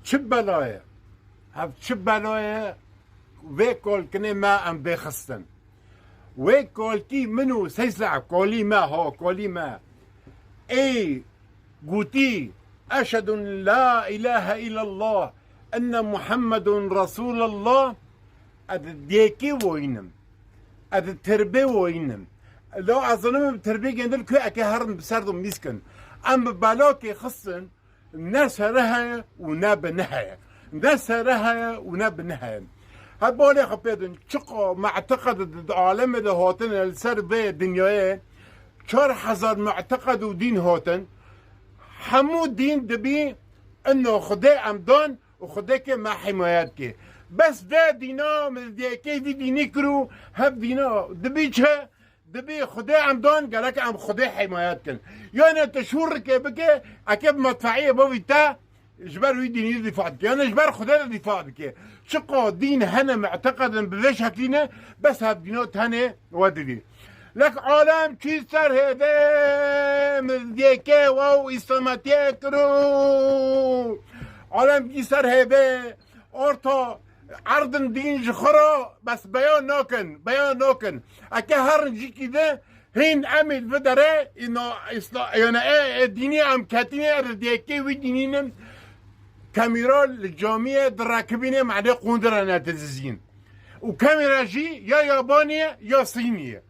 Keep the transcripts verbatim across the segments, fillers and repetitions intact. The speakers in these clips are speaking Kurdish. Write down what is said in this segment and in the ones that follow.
Çi bela ye? Hev çi bela ye? Vê kolkinê me em bêxistin. Wê kolkî min û seysa kolî me, ha, kolî me. Ê gotî, "Eşhedun la ilahe illallah, enne Muhammedun Resulullah", ez dêkê woyînim. Ez tirbê woyînim. Lo ez zanim tirbê gendir ku eke herin bi ser de mîskin. Em bi belakê xistin, ne sere heye û ne bine heye. Ne sere heye û ne bine heye. He balê xwe pê din, çiqa mu'teqed di alemê de hatine li ser vê dinyayê, çar hezar mu'teqed û dîn hatin. Hemû dîn dibî ino Xwedê em dan û Xwedê ke me himayet ke. Bes vê dîna, min dêkê vî dînî kir û hev dîna dibî çi? Dibî Xwedê em dan, gerek em Xwedê himayet kin. Yani tu şûrikê bike, eke bi medfeiyê bavî te, ji ber wî dînî dîfa dike. Yani ji ber Xwedê de dîfa dike. Çiqa dîn hene, mu'teqedin bi vê şeklî ne, bes hev dîna tenê we didî. Lek alem çî ser hêvê, min dêkê we û îslametiyê kiro. Alem çî ser hêvê, orta erdin dîn ji xwe re bes beyan nakin, beyan nakin. Eke herin cîkî de hîn em ê li vê derê îna îsla-, yani ê, ê dînî em ketîne, ê dêkê wî dînî ne. Kamîra li camiyê dirakibîne, mane qundira ne dizizîn. Û kamîra jî ya yabanî ye, ya sînî ye.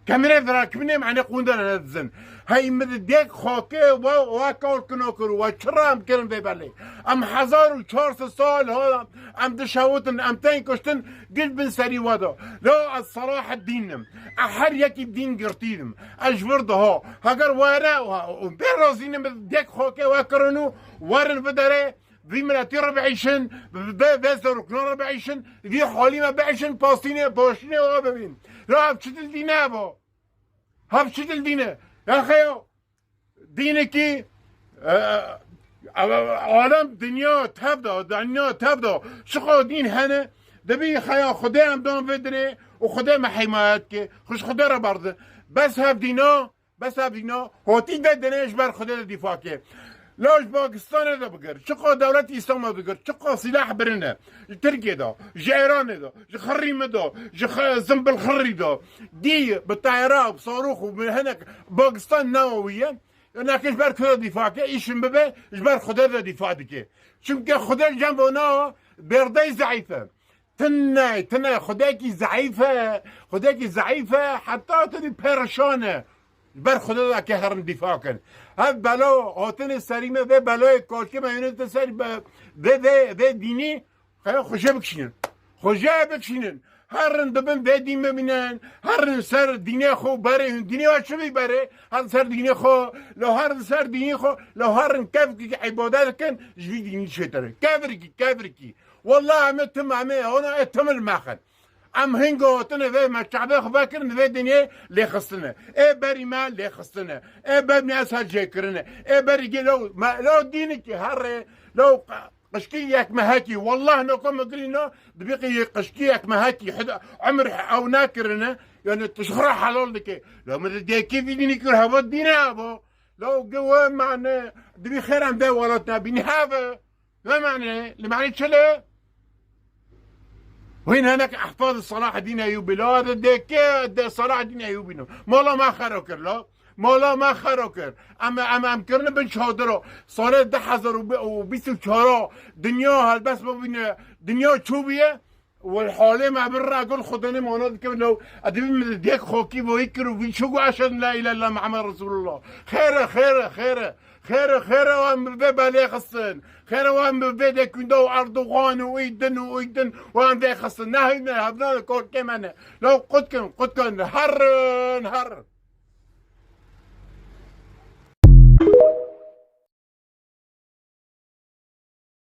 Kamîra dirakibîne, mane qundira ne dizin. Hey, min di dêk xakê we, we kar kino kir, we çira em kirin vê belê? Em hezar û çar sed sal ha, em dişewitin, em tên kuştin, giş bin serî we de. Lo ez Selaheddîn im. Ez her yekî dîn girtî im. Ez ji vir diha. Heger were, û bê razî ne, min di dêk xakê we kirin û werin vê derê, vî miletî re biîşin, vê, vê serokna re biîşin, vî halî me biîşin, pastînê, paştînê we bibîn. Lo ev çi dil dîne bo? Hev çi dil dîne? Ya xeyo, dînekî, e, e, alem dinya tev da, dinya tev da. Çiqa dîn hene, dibî xeya Xwedê em dan vê dinê û Xwedê me himayet ke. Xwe ji Xwedê re berde. Bes hev dîna, bes hev dîna, hotî vê dinê ji ber Xwedê de dîfa ke. Law ji Pakistanê de bigir, çiqa dewlet Îslamê bigir, çiqa sîlah birine. Ji Tirkiyê de, ji Îranê de, ji Xirrî min de, ji Xe-, Zimbil Xirrî de. Dî bi tayara, bi sarûx û bi hinek Pakistan newe wî ye. Neke ji ber Kurd dîfa ke, îşin bibe, ji ber Xwedê de dîfa dike. Çimke Xwedê cem vana bêrdey zeîf e. Tine, tine Xwedekî zeîf e, Xwedekî zeîf e, heta tu dî perişan e. Ji ber Xwedê de ke herin dîfa kin. Hev belo hatine serî me, vê beloyê kolkê me yûnete ser be-, vê, vê, vê dînî, xeya xwe jê bikişînin. Xwe jê bikişînin. Herin dibin vê dîn bimînin. Herin ser dînê xwe berê, hûn dînê we çi bî berê? Herin ser dînê xwe, lo herin ser dînê xwe, lo herin kevkî îbadet dikin, ji vî dînî çêtir e. Kevrikî, kevrikî. Wallah em ê tim, em ê hona ê tim li me xin. Em hingotine vê me çavê xwe vekirin, vê dinyê lêxistine. Ê berî me lêxistine. Ê berî me ser jêkirine. Ê berî gê lo, me, lo dînekî herê, lo q-, qişkî yek mehekî. Wallah noko me girîna, dibî qi-, qişkî yek mehekî. Hida, emir ew nekirine. Yani tu ji xwe re helal dike. Lo min dêkî vî dînî kir, heva dîne heva. Lo ge we mane, dibî xêr em vê welat nebîn heve. Ve mane, li mane çi le? Hîn hinek ehfaz Selaheddîn Eyyûbî la, de dêke de Selaheddîn Eyyûbî no. Mala me xero kir la. Mala me xero kir. Em, em, em kirine bin çadiro. Salê du hezar û bîst û çar dinya helbest bibîne, dinya çûbîye. Wel halê me bir ra gul Xwedê ne mana dikim lo. Edibî min dêk xokî boyî kir û vî çû gu eşhedû la îlahe illallah Muhammed Resulullah. Xêre, xêre, xêre. Xêre, xêre wan bi vê belê xistin. Xêre wan bi vê dekunda û Erdogan û îdin û îdin wan vê xistin. Ne heyne, hevna de kolkê me ne. Lo qutkin, qutkin, herin, herin.